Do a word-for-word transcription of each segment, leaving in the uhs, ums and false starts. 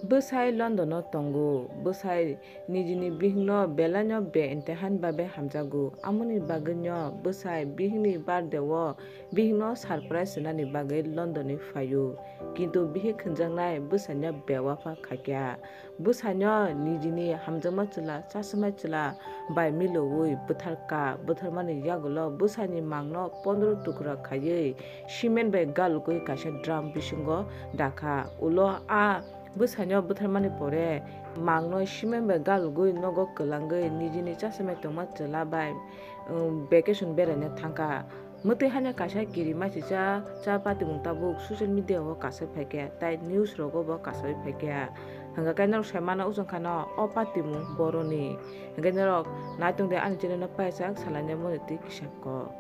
Bwsai London o tongo. Bwsai nijini bihikno belaino be-imtihan babe hamjago. Amoni bagwino bwsai bihikni birthday o bihikno surprise rwnani bagwi London ni phaio. Kintu bihik hwnjaknai bwsaino bewapha khaikha. Bwsaino nijini hamjakma chwla, chasmai chwla bai milogwi bwtharkha. Bwtharmani yagulo bwsani mangno pondro tukra khaiwi cement bai galugwi kaisa drum bisingo dakha. Ulo a bwsaino bwtharmani pore mangno cement bai galugwi nogo kwlangwi nijini chasmai tongma chwla bai, um, vacation beraina thangkha. Mwtwi haino kaisa kirimasisa cha patimung tabuk social media o kasai phaikha, tai news rogo bo kasai phaikha. Hwnkha khe norok sai mano, o chwngkhano o patimung boroni. Hwnkhe norok naitung de ani channel no paijak salaina moni twi kisa kok.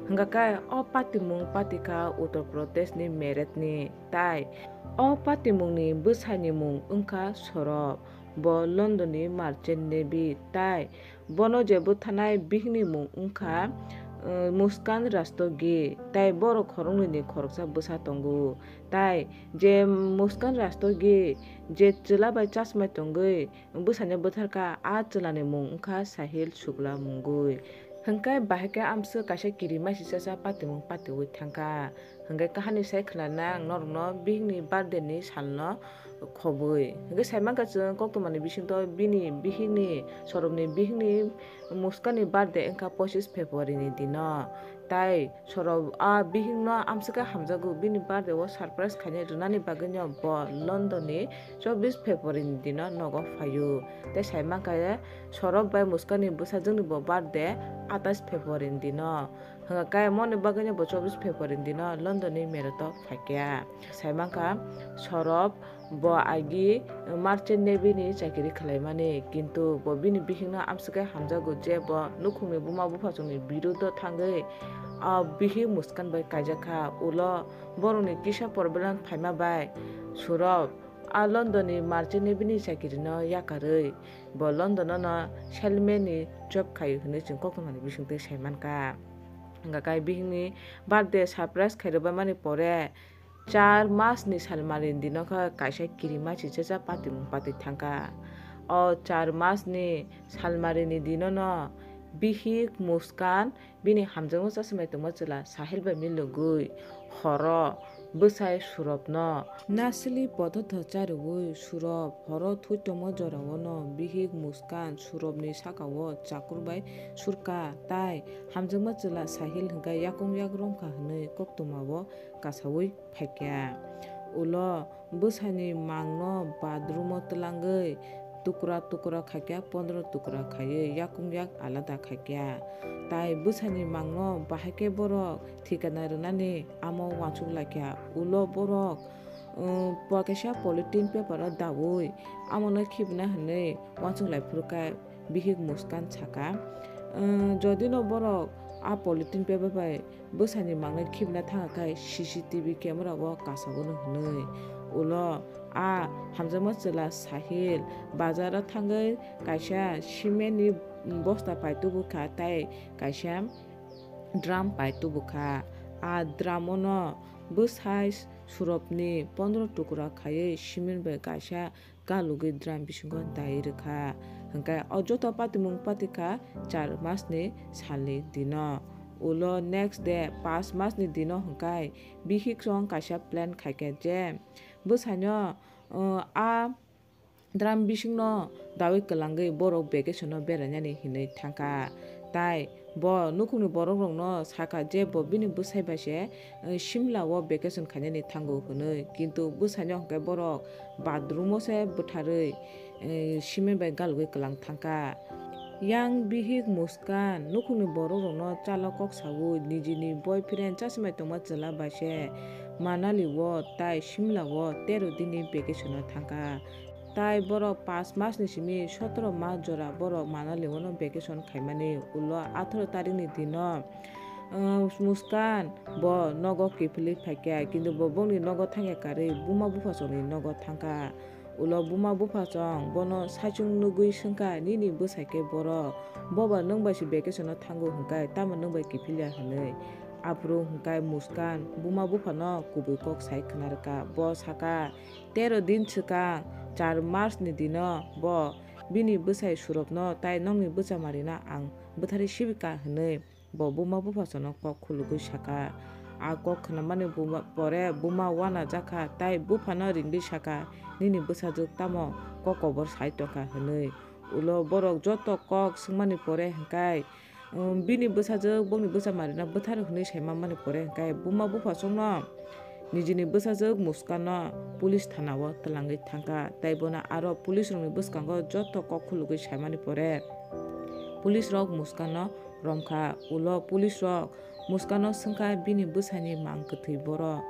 Hwnkha khe o patimung patikha Uttar Pradesh ni Meerut ni, tai o patimungni bwsani mung wngkha Sorop, bo London ni Merchant Navy, tai bono je bwtharnai bihikni mung wngkha, uh, Muskan Rastogi, tai borok khoroknwi ni khoroksa bwsa tongo. Tai je Muskan Rastogi je chwla bai chasmai tongwi bwsano bwtharkha, a chwlani mung wngkha Sahil Shukla mungwi. Hwnkhe bahai khe amswk kaisa kirimasisa cha patimung patiwi thangkha. Hwnkhe kahani sai khwnana ang norokno bihikni birthday ni salno khobwi. Hwnkhe sai mankha chwng koktwmani bisingtwi bini bihikni, Sorobni bihikni Muskanni birthday wngkha pochis February ni dino. Tai Sorop a bihikno amswk khe hamjago, bini birthday o surprise khaina rwnani bagwino bo London ni chobbish February ni dino nogo phaio. Tai sai mankha Sorop bai Muskanni bwsajwkni bo birthday atais February ni dino. Hwnkha khe moni bagwino bo chobbish February ni dino London ni Meerut o phaikha. Sai mankha Sorop bo agi Merchant Navy ni chakiri khwlaimani, kintu bo bini bihikno amswk khe hamjago je bo nukhungni buma buphachwngni birudo thangwi a bihik Muskan bai kaijakha. Ulo borokni kisa problem phaima bai Sorop a London ni Merchant Navy ni chakirino yakarwi bo London o no salesman ni job khai hwnwi chwng koktwmani bisingtwi sai mankha. Hwnkha khe bihikni birthday surprise khairwbaimani pore char mas ni salmari ni dino khe kaisa kirimasisa cha patimung patwi thangkha. O char mas ni salmari ni dino no bihik Muskan bini hamjakma chasmai tongma chwla Sahil bai milogwi horo bwsai Sorop no nasli podotho charwui Sorop horo thwi tongma jorao no bihik Muskan Sorop ni saka o chakur bai surkha, tai hamjakma chwla Sahil hwnkhe yakung yak romkha hwnwi koktwma o kasaui phaikha. Ulo bwsani mangno bathroom o twlangwi tukra tukra khaikha, pondro tukra khaiwi yakung yak alada khaikha. Tai bwsani mangno bahai khe borok thikana rwnani amo uansuk laikha. Ulo borok, um, kaisa polythene paper o daui amono khibna hwnwi uansuk lai phuru khe bihik Muskan sakha, um, jodi no borok a polythene paper bai bwsani mangno khibna thangkha khe C C T V camera o kasago no hwnwi. Ulo a hamjakma chwla Sahil bazar o thangwi kaisa cement ni bosta pai tubukha tai kaisa drum pai tubukha. A drum o no bwsai Sorop ni pondro tukra khaiwi cement bai kaisa galugwi drum bisingo dai rwkha. Hwnkhe o joto patimung patikha char mas ni salni dino. Ulo next day, panch mas ni dino hwnkhe bihik song kaisa plan khaikha je bwsaino, uh, a drum bisingno daui kwlangwi borok vacation o berainani hinwi thangkha. Tai bo nukhungni borok rokno sakha je bo bini bwsai bai se, eh, Shimla o vacation khainani thango hwnwi, kintu bwsaino hwnkhe borok bathroom o se bwtharwi, eh, cement bai galugwi kwlang thangkha. Yang bihik Muskan nukhungni borok rokno chalo kok saui nijini boyfriend chasmai tongma chwla bai se Manali o tai Shimla o tero din ni vacation o thangkha. Tai borok panch mas ni simi sotoro mas jora borok Manali o no vacation khaimani. Ulo atharo tarik ni dino, uh, Muskan bo nogo kiphilwi phaikha, kintu bo bongni nogo thangya karwi buma buphachwng ni nogo thangkha. Ulo buma buphachwng bono saichung nugwi swngkha, "Nini bwsai khe borok, boba nwng bai se vacation o thango hwnkhe, tamo nwng bai kiphilya?" hwnwi. Aphuru hwnkhe Muskan buma buphano kubui kok sai khna rwkha. Bo sakha, "Tero din swkang char March ni dino bo bini bwsai Surobno tai nokni bwchamarino ang bwtharwi sibika hwnwi bo buma buphasongno kok khulugwi saka. A kok khwnamani buma, pore buma uanajakha tai buphano ringwi saka, "Nini bwsajwk tamo kok kobor sai tongkha?" hwnwi. Ulo borok joto kok swngmani pore hwnkhe, um, bini bwsajwk bongni bwchamarino bwthar hwnwi sai manmani pore hwnkhe buma buphasongno nijini bwsajwk Muskano police thanao twlangwi thangkha, tei bono aro police rokni bwskango joto kok khulugwi saimani pore police rok Muskano romkha. Ulo police rok Muskano swngkha bini bwsani mang kwthwi borok.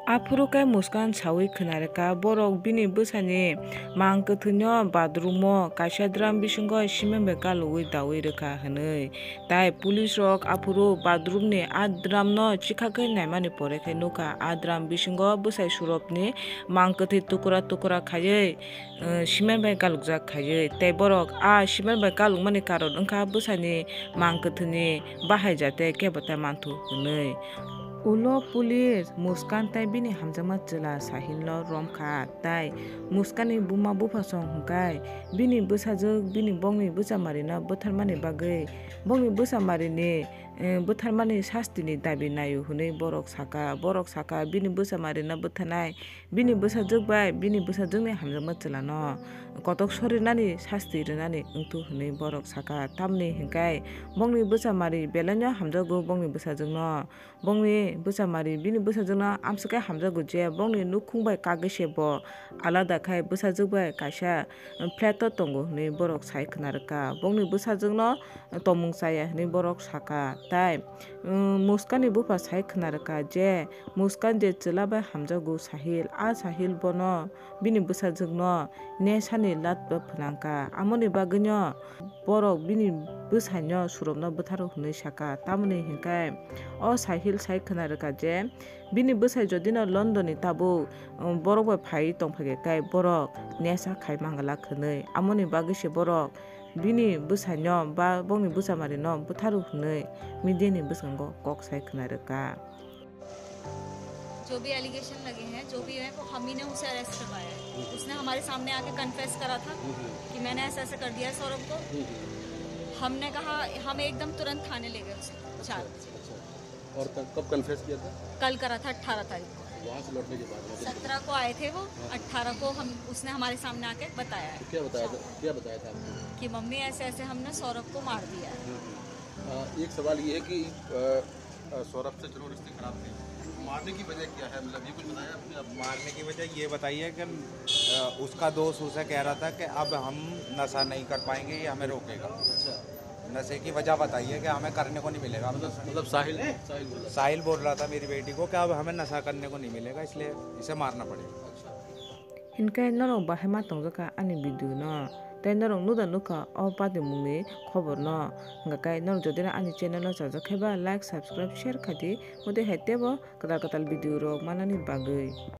Aphuru khe Muskan saui khwnarwkha, borok bini bwsani mang kwthwino bathroom-o kaisa drum bisingo cement bai galugwi daui rwkha hwnwi. Tai police rok aphuru bathroom-ni a drum-no chikhagwi naimani pore khe nukha, a drum bisingo bwsai Surobni mang kwthwi tukra tukra khaiwi, eh, cement bai galukjak khaiwi, tei borok a cement bai galukmani karon wngkha bwsani mang kwthwini bahai jate kebo ta manthu hwnwi. Ulo police Muskan tei bini hamjakma chwla Sahilno romkha, tai Muskanni buma buphasong hwnkhe bini bwsajwk bini bongni bwchamarino bwtharmani bagwi bongni bwchamarini, eh, bwtharmani sastini dabi naio hwnwi borok saka. Borok saka, bini bwchamarino bwtharnai bini bwsajwk bai bini bwsajwkni hamjakma chwlano kotok sorinani sasti rwnani wngthu hwnwi borok saka. Tamni hwnkhe bongni bwchamari belaino hamjago bongni bwsajwkno. Bongni bwchamari bini bwsajwkno amswkhe hamjago je bongni nukhung bai kagwi se bo alada khai bwsajwk bai kaisa flat-o tongo hwnwi borok sai khwnarwkha. Bongni bwsajwkno tongmung chaya hwnwi borok saka. Tai, um, Muskanni bupha sai khwnarwkha je Muskan je chwla bai hamjago Sahil, a Sahil bono bini bwsajwkno nesani lat bo phwnangkha. Amoni bagwino borok bini bwsaino Surobno bwtharo hwnwi saka. Tamoni hwnkhe o Sahil sai khwnarwkha je bini bwsai jodino Londonni tabuk, um, borok bai phaiwi tongphaikha khe borok nesa khai manglak hwnwi. Amoni bagwi se borok bini bwsaino ba bongni bwchamarino bwtharo hwnwi mediani bwskango kok sai khwnarwkha. जो भी एलिगेशन लगे हैं, जो भी है, वो हम ही ने उसे अरेस्ट करवाया है। उसने हमारे सामने आके कन्फेस करा था कि मैंने ऐसे ऐसे कर दिया है सौरभ को। हमने कहा, हम एकदम तुरंत थाने ले गए उसे, चार बजे। अच्छा। और क-, कब कन्फेस किया था? कल करा था, अठारह तारीख को। वहाँ से लौटने के बाद मतलब सत्रह को आए थे वो, हाँ। अठारह को हम, उसने हमारे सामने आके बताया है। तो क्या बताया था, क्या बताया था आपको? कि मम्मी, ऐसे ऐसे हमने सौरभ को मार दिया है। हम्म, हम्म। आ, एक सवाल ये है कि, आ, अ, सौरभ से चलो रिश्ते खराब थे, मारने की वजह क्या है? मतलब ये कुछ बताया आपने? आप मारने की वजह ये बताई है कि, अ, उसका दोस्त उसे कह रहा था कि अब हम नशा नहीं कर पाएंगे, ये हमें रोकेगा। अच्छा। नशे की वजह बताई है कि हमें करने को नहीं मिलेगा। मतलब, मतलब साहिल, साहिल बोल रहा था। साहिल बोल रहा था मेरी बेटी को कि अब हमें नशा करने को नहीं मिलेगा, इसलिए इसे मारना पड़ेगा। अच्छा। Hinkhe norok bahai ma tongjak kha ani video no, tei norok nuda nukha o patimungni khobor no, hwnkhe norok jodi ani channel no chajak khe ba like, subscribe, share khai di, hwdai hai teibo kwtal kwtal video rok manani bagwi.